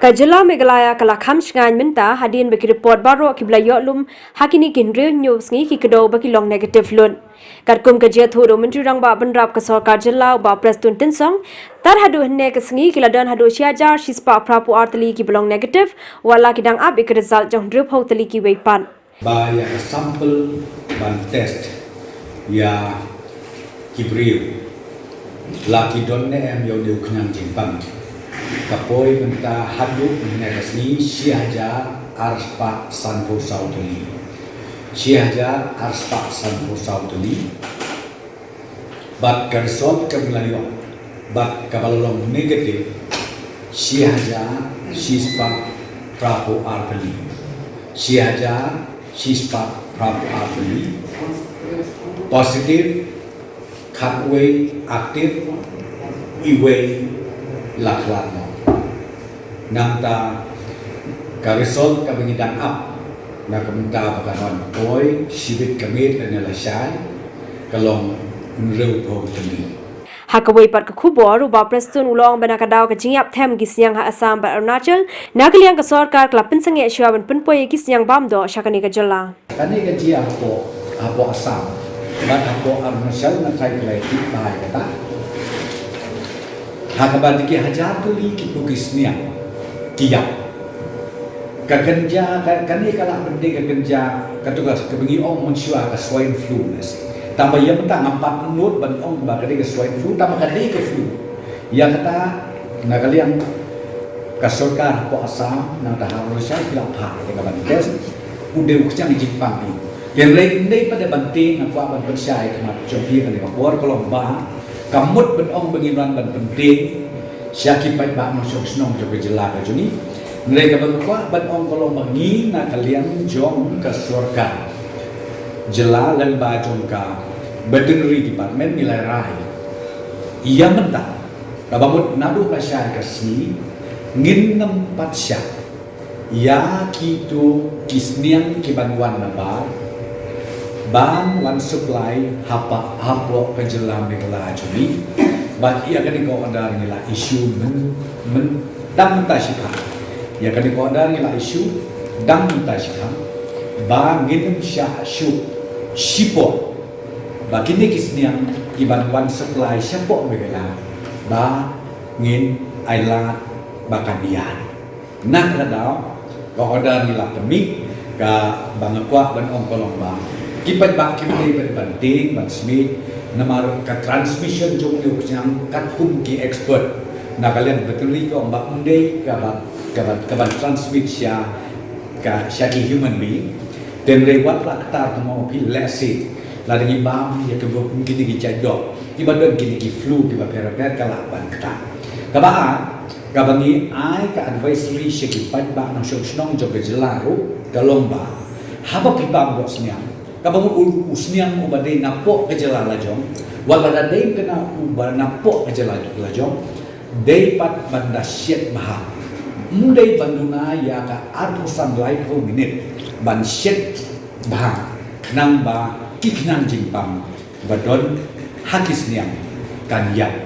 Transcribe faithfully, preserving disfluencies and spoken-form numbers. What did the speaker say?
Ka jylla Meghalaya ka la kham shngaiñ mynta hadien ba ki report baroh kiba la ïoh lum ha kine ki hynriew hynñiew sngi ki kdew ba ki long negative lut. Katkum ka jingïathuh da u Myntri Rangbah Bynrap ka Sorkar Jylla u Bah Prestone Tynsong, tad haduh hynne ka sngi ki la don haduh shi hajar shispah phraphew ar tylli kiba long negative, wat la ki dang ap ïa ka result jong hynriewphew tylli kiwei pat. Ba ïa ka sample ban test ïa ki briew la ki don ne em ïa u dei u khñiang jingpang. Ka poi mynta haduh mynne ka sngi shi hajar arspah sanphew saw tylli. Shi hajar arspah sanphew saw tylli. Bad ka result kaba la ïoh bad kaba la long negative, shi hajar shispah phraphew ar tylli. Shi hajar shispah phraphew ar tylli. Positive khatwei, active iwei, la khlad noh. Nangta ka result kaba ngi dang ap na ka bynta ba kan wan poi shibit ka miet lane lashai ka long hynriewphew tylli. Ha kawei pat ka khubor, u Bah Prestone u la ong ba na ka daw ka jingïap them ki sniang ha Assam bad Arunachal, na ka liang ka sorkar ka la pynsangeh shuwa ban pynpoi ïa ki sniang bam doh sha kane ka jylla. Kane ka jia hapoh, hapoh Assam bad hapoh Arunachal, nga tharai phi la tip bha ïa kata. Ha kaba dei ki hajar tylli ki phew ki sniang ki ïap. Ka kynja, ka, kane ka lah ban dei ka kynja, kato ka, kaba ngi ong mynshuwa ka swine flu, ne si. Tang ba ïa mynta ngam pat nud ban ong ba ka dei ka swine flu, tang ba ka dei ka flu. Ïa kata, na ka liang ka sorkar hapoh Assam, nangta ha Arunachal ki la phah ïa ka ban test. U dei u khñiang jingpang hi. Hynrei ym dei pat ban tieng, nga kwah ban pynshai ha khmat jong phi ha kane ka por, ka long ba ka mut ban ong ba ngin wan ban pyntieng sha ki paidbah nongshong shnong jong ka jylla ka jong ngi. Hynrei kaba nga kwah ban ong ka long ba ngi na ka liang jong ka sorkar jylla lyngba jong ka Veterinary Department ngi la rai ïa mynta, kaba mut naduh lashai ka sngi, ngin ym pat shah ïa kito ki sniang ki ban wan na bar ban wan supply hapoh, hapoh ka jylla Meghalaya jong ngi. Bad ïa kane ka order ngi la issue myn, myn, dang mynta shipang. Ïa kane ka order ngi la issue dang mynta shipang ba ngin ym shah shuh shipor ba kine ki sniang ki ban wan supply shapoh Meghalaya ba ngin ai lad ba kan ïaid. Na kata ka daw, ka order ngi la pynmih, kaba nga kwah ban ong ka long ba ki paidbah kim dei ban, ban tieng, ban smiej namar ka transmission jong une u khñiang, katkum ki expert na ka liang veterinary ki ong ba ym dei kaba, kaba, kaban transmit sha ka, sha ki human being. Hynrei wat la kata ruh, ma phi, lehse lada ngi bam ïa kiba kum kine ki jait doh, kiba don kine ki flu kiba pher bapher, ka lah ban kata. Kaba ar, kaba ngi ai ka advisory sha ki paidbah nongshong shnong jong ka jylla ruh ka long ba haba phi bam doh sniang, kaba mut u, u sniang uba dei napoh ka jylla la jong, wat lada dei kane uba napoh ka jylla la jong, dei pat ban da shet bha. Ym dei ban duna ïa ka arphew san laiphew minit ban shet bha, khnang ba ki khñiang jingpang ba don ha ki sniang kan ïap.